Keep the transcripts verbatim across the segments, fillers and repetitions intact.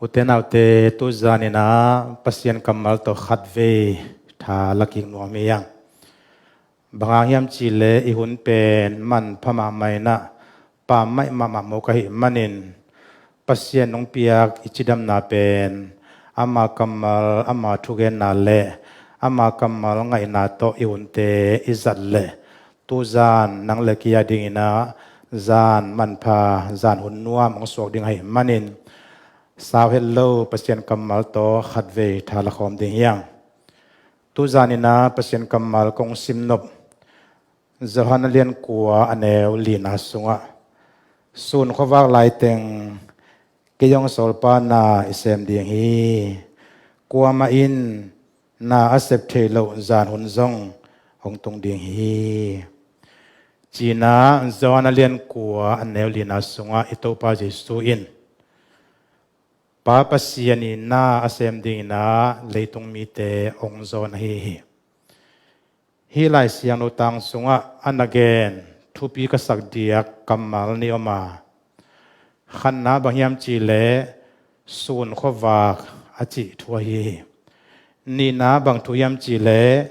Ute naute, tu zanin ah Pasian kammal tawh khatvei tha la kik nuam hi hang. Bang hang hiam cih leh i hun pen manpha mahmah in ah, pammaih mahmah mawk ahih manin, Pasian hong piak i cidamna pen ama kammal, ama thugenna le ama kammal ngaihna tawh i hunte i zat leh, tu zan nang le kei a dingin ah zan manpha, zan hun nuam hong suak ding ahih manin, sau het lo Pasian kammal tawh khatvei tha la khawm ding hi hang. Tu zanin ah Pasian kammal kong sim nop, Johan a lian kua, a neu lina sungah, "Sun khuavak laiteng kei hong sawlpa na i sem ding hi. Kuamah in na a sep thei loh zan hun zong hong tung ding hi," ci-in ah Johan a lian kua, a neu lina sungah i Topa Jesu in Pa Pasian in na a sem dingin ah leitung mite hong zawn ahi hi. Hih Lai Siangtho tang sungah a na gen thupi ka sak diak kammal nih om a, khatna bang hiam cih leh sun khuavak a cih thu ahi hi. Nihna bang thu hiam cih leh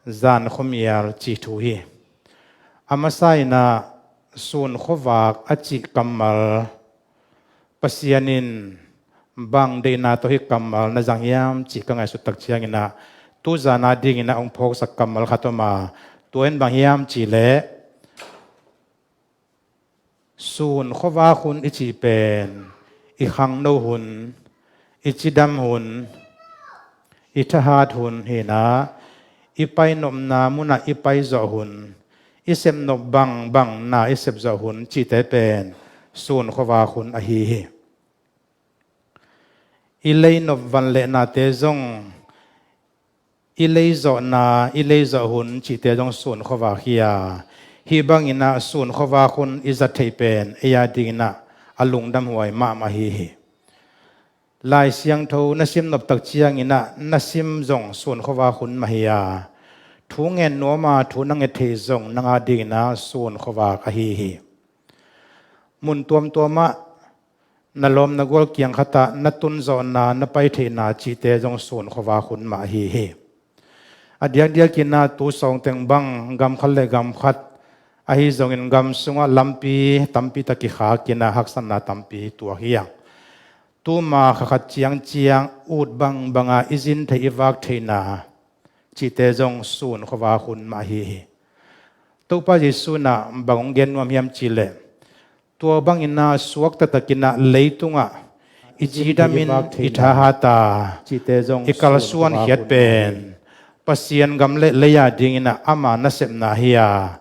zan khuamial cih thu hi. A masa in ah sun khuavak a cih kammal Pasian in bang deihna tawh hih kammal na zang hiam cih ka ngaihsut tak ciangin ah, tu zan a dingin ah hong phawksak kammal khat om a, tua in bang hiam cih leh sun khuavak hun i cih pen i khangno hun, i cidam hun, i thahat hun hi-in ah, i painopna munah i paizawh hun, i sepnop bangbang na i sepzawh hun cihte pen sun khuavak hun ahi hi. I leinop van le nate zong, i leizawhna, i leizawh hun cihte zong sun khuavak hi a, hih bangin ah sun khuavak hun i zat theih pen ei a dingin ah a lungdamhuai mahmah hi hi. Lai Siangtho na sim nop tak ciangin ah na sim zong sun khuavak hun mah hi a, thu ngen nuam a thu na nget theih zong nang a dingin ah sun khuavak ahi hi. Mun tuamtuam ah na lawm na gual kiang khat ah na tunzawhna, na pai theihna cihte zong sun khuavak hun mah ahi hi. A diakdiakin ah tu sawng teng bang gam khat le gam khat ahi zongin gam sungah lampi tampi tak kikhakin ah haksatna tampi tuak hi a, tuma kha khat ciangciang ut bangbang a i zin theih, i vak theihna cihte zong sun khuavak hun mah ahi hi. Topa Jesu in ah bang hong gen nuam hiam cih leh, tua bangin ah suak taktakin ah leitungah i cidamin, i thahat a, i kalsuan khiat pen Pasian gam le lei a dingin ah ama nasepna hi a,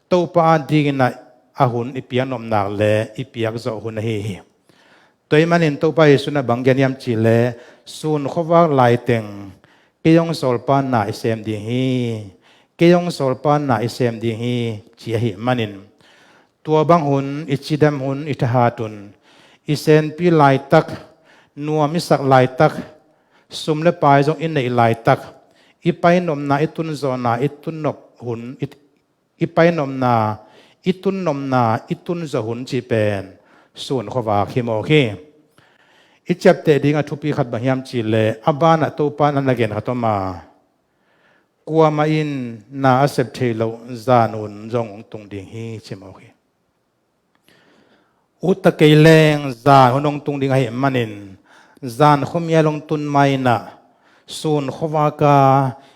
Topa a dingin ah a hun i piaknop nak le i piakzawh hun ahi hi. Tua ahih manin Topa Jesu in ah bang gen hiam cih leh, sun khuavak laiteng kei hong sawlpa na i sem ding hi, kei hong sawlpa na i sem ding hi, ci ahih manin, tua bang hun, i cidam hun, i thahat hun, i senpi laitak, nuam i sak laitak, sum le pai zong i neih laitak, i painopna, i tunzawhna, i tunnop hun, i i painopna, i tunnopna, i tunzawh hun cih pen sun khuavak hi mawk hi. I ciapteh ding a thupi khat bang hiam cih leh, a banah Topa in a na gen khat om a, kuamah in na a sep thei loh zan hun zong hong tung ding hi, ci mawk hi. Ut ta kei leng zan hun hong tung ding ahih manin, zan khuamial hong tun ma-in ah, sun khuavak a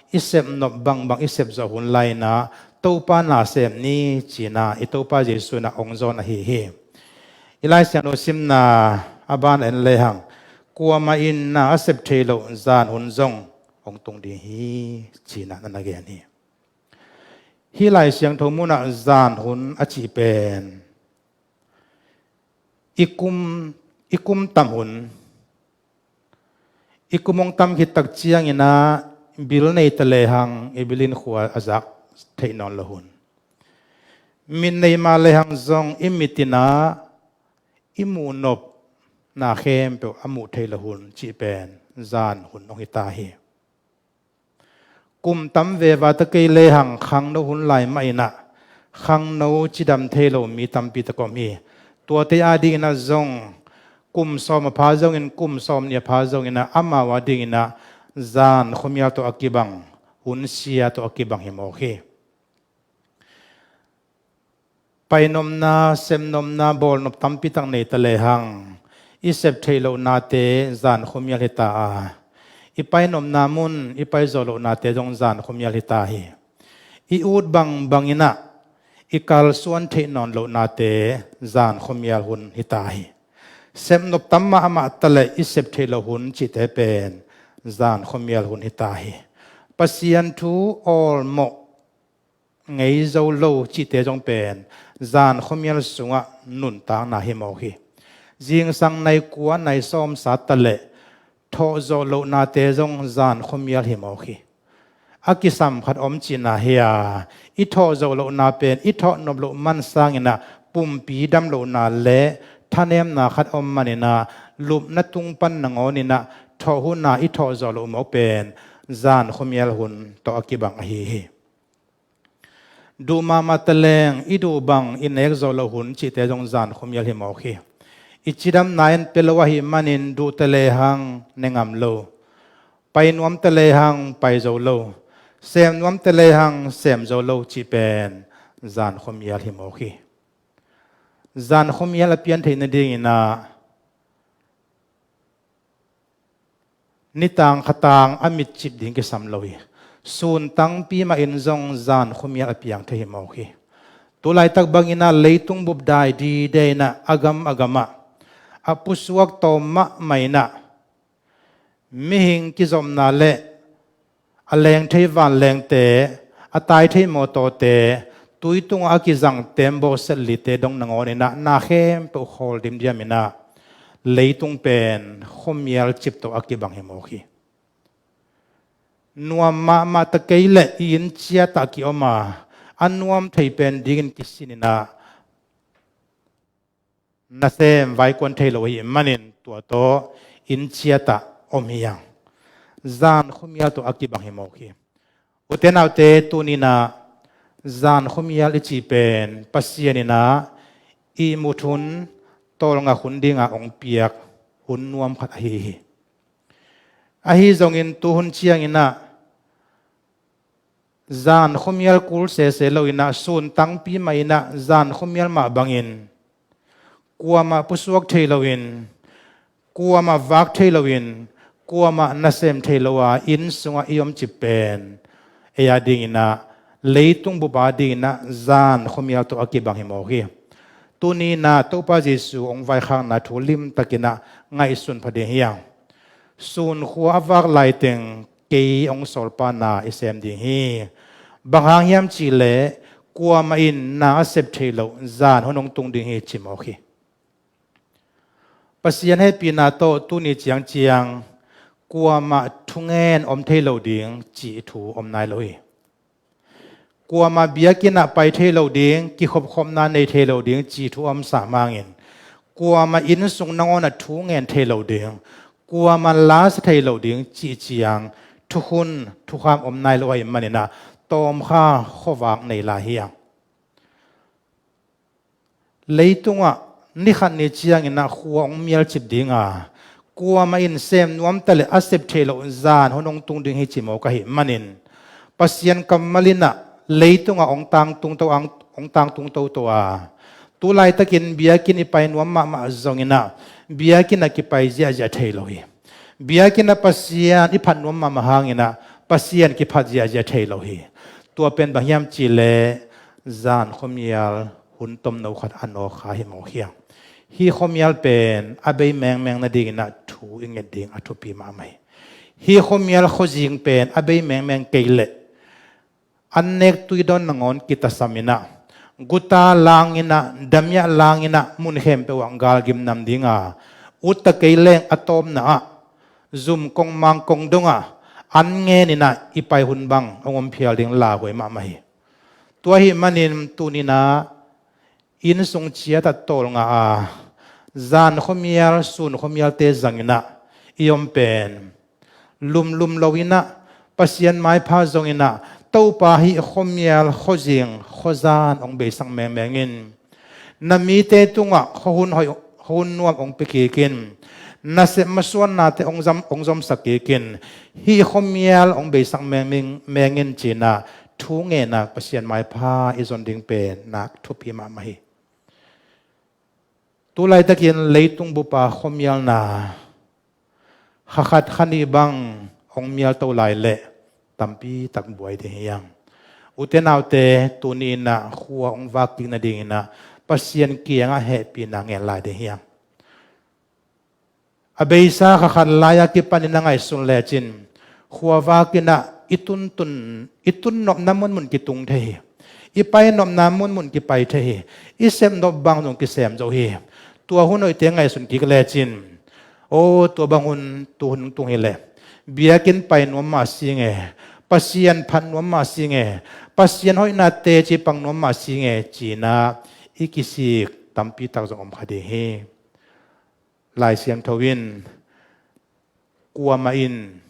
i sepnop bangbang i sepzawh hun lai-in ah Topa na sem ni, ci-in ah i Topa Jesu in ah hong zawn ahi hi. I Lai Siangtho simna a ban en lehang, kuamah in na a sep thei loh zan hun zong hong tung ding hi, ci-in ah na na gen hi. Hih Lai Siangtho munah zan hun a cih pen i kum, i kum tam hun, i kum hong tam khit tak ciangin ah bil nei ta lehang i bil in khua a zak theih nawn lo hun, mit nei mah lehang zong i mit in ah i muh nopna khempeuh a muh thei lo hun cih pen zan hun hong hi ta hi. Kum tam veva ta kei lehang khangno hun lai mah in ah khangno cidam thei lo mi tampi tak om hi. Tuate a dingin ah zong kum sawm a pha zongin, kum sawm nih a pha zongin ah, amau a dingin ah zan khuamial tawh a kibang, hun sia tawh a kibang hi mawk hi. Painopna, sepnopna, bawlnop tampi tak nei ta lehang, i sep theih lohnate zan khuamial hi ta a, i painopna mun, i paizawh lohnate zong zan khuamial hi ta hi. I ut bangbangin ah i kalsuan theih nawn lohnate zan khuamial hun hi ta hi. Sepnop tam mahmah ta leh i sep theih loh hun cihte pen zan khuamial hun hi ta hi. Pasian thu awlmawh ngei zo lo cihte zong pen zan khuamial sungah nuntakna hi mawk hi. Zingsang nai kua nai sawm sa ta leh thawhzawh lohnate zong zan khuamial hi mawk hi. A kisam khat om cihna hi a, i thawhzawh lohna pen i thawhnop loh man sangin ah pumpi dam lohna le thanemna khat om manin ah, lupna tung pan nangawnin ah thawh hun a i thawhzawh loh mawk pen zan khuamial hun tawh a kibang ahi hi. Duh mahmah ta leng i duh bang i nek zawh loh hun cihte zong zan khuamial hi mawk hi. I cidamna in pia lo ahih manin duh ta lehang ne ngam lo, pai nuam ta lehang pai zo lo, sem nuam ta lehang sem zo lo cih pen zan khuamial hi mawk hi. Zan khuamial a pian theih nadingin ah nitang khatang a mitcip ding kisam lo hi. Sun tangpi mah in zong zan khuamial a piang thei hi mawk hi. Tu laitak bangin ah leitung bup dai dide in ah, a gam a gamah a pusuak tawm mahmah in ah, mihing kizopna le a leng thei vanlengte, a tai thei mawtawte, tui tungah a kizang tembaw setlite dong nangawnin ah na khempeuh khawl dimdiamin ah leitung pen khuamial cip tawh a kibang hi mawk hi. Nuam mahmah ta kei leh i inn ciatah ki-om a, a nuam thei pen dingin kisinin ah nasem vaikuan thei lo ahih manin tua tawh inn ciatah om hi hang. Zan khuamial tawh a kibang hi mawk hi. Ute naute, tuni-in ah zan khuamial i cih pen Pasian in ah ihmut hun, tawlngak hun dinga hong piak hun nuam khat ahi hi. Ahi zongin tu hun ciangin ah zan khuamial kul sese loin ah, sun tangpi mah in ah zan khuamial mah bangin kuamah pusuak thei loin, kuamah vak thei loin, kuamah nasem thei lo a inn sungah i om cip pen ei a dingin ah, leitung bup a dingin ah zan khuamial tawh a kibang hi mawk hi. Tuni-in ah Topa Jesu hong vaikhakna thu limtakin ah ngaihsun pha ding hi hang. Sun khua a vak laiteng kei hong sawlpana i sem ding hi. Bang hang hiam cihleh kuamah in na a sep theih loh zan hun hong tung ding hi, ci mawk hi. Pasian hehpihna tawh tuni ciangciang kuamah thungen om thei lo ding cih thu om nai lo hi. Kuamah biakinn ah pai thei lo ding, kikhopkhopna nei thei lo ding cih thu a om sam hangin, kuamah inn sung nangawn ah thu ngen thei lo ding, kuamah la sa thei lo ding cih ciang thukhun thukham om nai lo ahih manin ah, tawmkha khuavak nei lai hi hang. Leitungah ni khat ni ciangin ah khua hong mialcip ding a, kuamah in sem nuam ta leh a sep theih loh zan hun hong tung ding hi, ci mawk ahih manin, Pasian kammal in ah leitungah hong tangtung to, hong tangtung toto a, tu laitakin biakinn i pai nuam mahmah zongin ah biakinn ah kipai ziahziah thei lo hi. Biakinn ah Pasian i phat nuam mahmah hangin ah Pasian kiphat ziahziah thei lo hi. Tua pen bang hiam cihleh zan khuamial hun tomno khat a nawk kha hi mawk hi hang. Hih khuamial pen a bei mengmeng nadingin ah thu i nget ding a thupi mahmah hi. Hih khuamial khuazing pen a bei mengmeng kei leh an nek tuidawn nangawn kitasam in ah, guta lang in ah, damiah lang in ah, mun khempeuh ah galgim nam ding a, utta kei leng a tawpna ah zum kongmang kongdong ah an ngen in ah i pai hun bang hong om phial ding lauhuai mahmah hi. Tua ahih manin tuni-in ah inn sung ciat ah tawlnga a, zan khuamial, sun khuamialte zangin ah i om pen lumlum lo in ah, Pasian maipha zongin ah, Topa hih khuamial khuazing khuazan hong beisak mengmeng in. Na mite tungah khuahun hoih, hun nuam hong pia kik in, nasep masuannate hong zam, hong zomsak kik in, hih khuamial hong beisak meng, meng, meng in ci-in ah thu ngen ah Pasian maipha i zon ding pen nak thupi mahmah hi. Tu laitakin leitung bup a khuamialna kha khat kha nih bang hong mialto lai leh tampi tak buai ding hi hang. Ute naute, tuni in ah khua hong vak kik nadingin ah Pasian kiangah hehpihna ngen lai ding hi hang. A beisa kha khat lai-a kipanin a ngaihsun lecin khua vak in ah i tuntun, i tun nopna munmun kitung thei hi. I pai nopna munmun kipai thei hi. I sep nop bang zong kisem zo hi. Tua hun hoihte ngaihsun kik lecin, aw, tua bang hun tu hun tung hi leh biakinn pai nuam mah si nge, Pasian phat nuam mah si nge, Pasian hoihna teci pang nuam mah si nge ci-in ah i kisik tampi tak zong om kha ding hi. Lai Siangtho in, kuamah in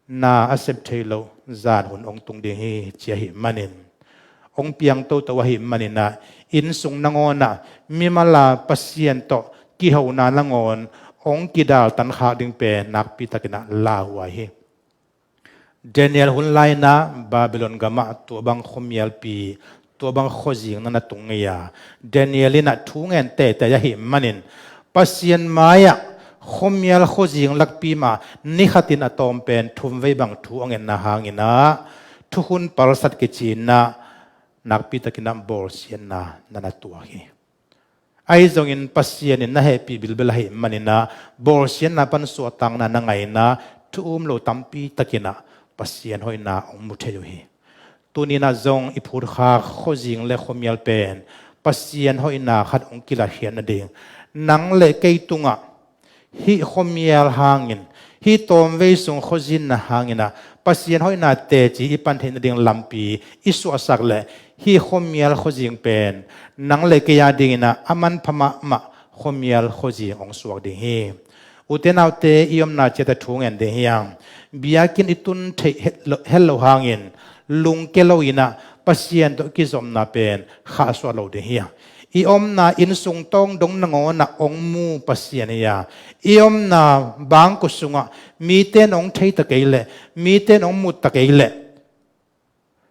na a sep theih loh zan hun hong tung ding hi, ci ahih manin hong piang toto ahih manin ah, inn sung nangawn ah mimal a Pasian tawh kihona nangawn hong kidaltan khak ding pen nakpi takin ah lauhuai hi. Daniel hun lai-in ah Babylon gamah tua bang khuamialpi, tua bang khuazing na na tung ngei a, Daniel in ah thu ngen teitei ahih manin Pasian mai-ah khuamial khuazing lakpi mah ni khatin a tawm pen thumvei bang thu a ngetna hangin ah thukhun palsat kici-in ah nakpi takin ah bawlsiatna na na tuak hi. Ahi zongin Pasian in na hehpih bilbel ahih manin ah bawlsiatna pan suahtakna na ngah in ah thu um lo tampi takin ah Pasian hoihna hong mu thei uh hi. Tuni in ah zong i phutkhak khuazing le khuamial pen Pasian hoihna khat hong kilatkhiat nading, nang le kei tungah hih khuamial hangin, hih tawmvei sung khuazinna hangin ah Pasian hoihna teci i pan theih nading lampi i suahsak leh hih khuamial khuazing pen nang le kei a dingin ah a manpha mahmah khuamial khuazing hong suak ding hi. Ute naute, i omna ciat ah thu ngen ding hi hang. Biakinn i tun theih het lo, het lo hangin lungke lo in ah Pasian tawh kizopna pen khahsuah lo ding hi hang. I omna inn sung tawng dong nangawn ah hong mu Pasian hi a, i omna bangkua sungah mite in hong thei ta kei leh, mite in hong mu ta kei leh,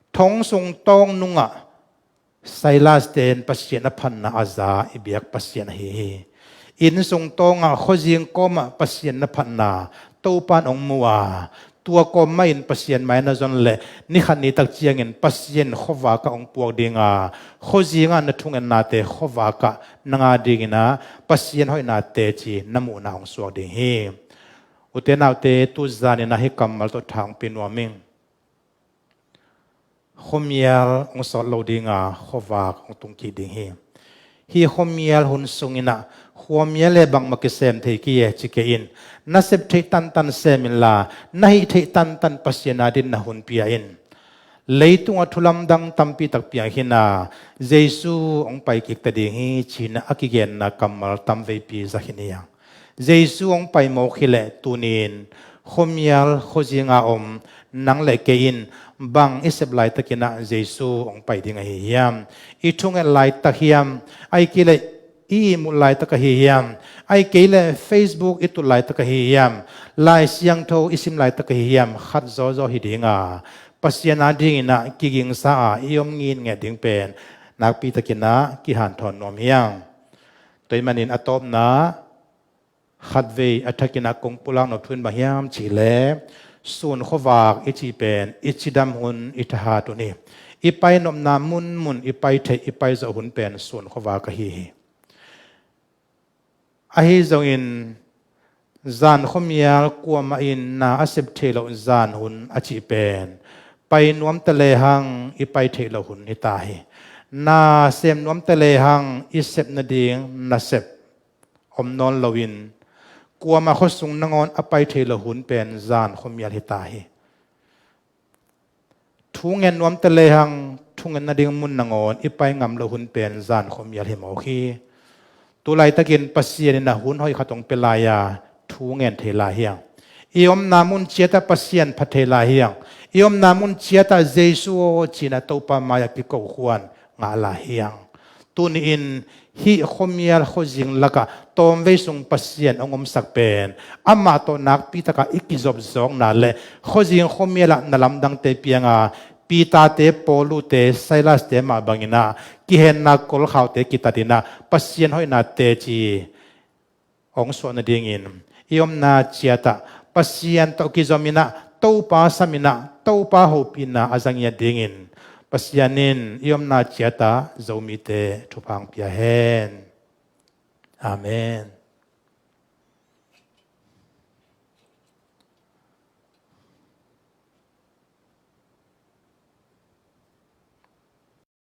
thong sung tawng nungah Silas-te in Pasian a phatna a za i biak Pasian ahi hi. Inn sung tawngah khuazing kawmah Pasian na phatna Topa in hong mu a, tua kawm mah in Pasian mai na zon leh ni khat ni tak ciangin Pasian in khuavak ah hong puak ding a, khuazing ah na thungennate khuavak ah na ngah dingin ah Pasian hoihna teci na muhna hong suak ding hi. Ute naute, tu zanin ah hih kammal tawh tha hong pia nuam ing. Khuamial hong sawt lo ding a, khuavak hong tung kik ding hi. Hih khuamial hun sungin ah khuamial le bangmah kisem thei kei e ci kei in. Na sep theih tantan sem inla, na hih theih tantan Pasian adingin na hun pia in. Leitungah thu lamdang tampi tak piang khin a, Jesu hong pai kik ta ding hi ci-in ah a kigenna kammal tamveipi za khin hi hang. Jesu hong pai mawk hi leh tuni-in khuamial khuazing a om nang le kei in bang i sep laitakin ah Jesu hong pai ding ahi hiam? I thunget laitak hiam? Ahih kei leh i ihmut laitak ahi hiam? Ahih kei leh Facebook i tut laitak ahi hiam? Lai Siangtho i sim laitak ahi hiam? Khat zawzaw hi ding a, Pasian adingin ah kigingsa a i om ngitnget ding pen nakpi takin ah kihanthawn nuam hi hang. Tua ahih manin a tawpna, khatvei a thakin ah kong pulak nop thu in bang hiam cih leh, sun khuavak i cih pen i cidam hun, i thahat hun hi. I pai nopna munmun, i pai theih, i pai zawh hun pen sun khuavak ahi hi. Ahi zongin zan khuamial, kuamah in na a sep theih loh zan hun a cih pen pai nuam ta lehang i pai theih loh hun hi ta hi. Na sem nuam ta lehang i sep nading nasep om nawn loin kuamah khuasung nangawn a pai theih loh hun pen zan khuamial hi ta hi. Thu ngen nuam ta lehang thu ngen nading mun nangawn i pai ngam loh hun pen zan khuamial hi mawk hi. Tu laitakin Pasian in ah hun hoih khat hong pia lai a, thu ngen thei lai hi hang. I omna mun ciat ah Pasian phat thei lai hi hang. I omna mun ciat ah Jesu aw ci-in ah Topa mai-ah kiko khuan ngah lai hi hang. Tuni-in hih khuamial khuazing lakah tawmvei sung Pasian hong omsak pen amah tawh nakpi takah i kizop zawkna le khuazing khuamial ah na lamdangte pianga Peter-te, Paulu-te, Silas-te mah bangin ah kihenna kolkhaute kitat in ah Pasian hoihna teci hong suah nadingin i omna ciatah Pasian tawh kizom in ah Topa sam in ah Topa hopihna a za ngiat dingin Pasian in i omna ciatah Zomite thupha hong pia hen. Amen.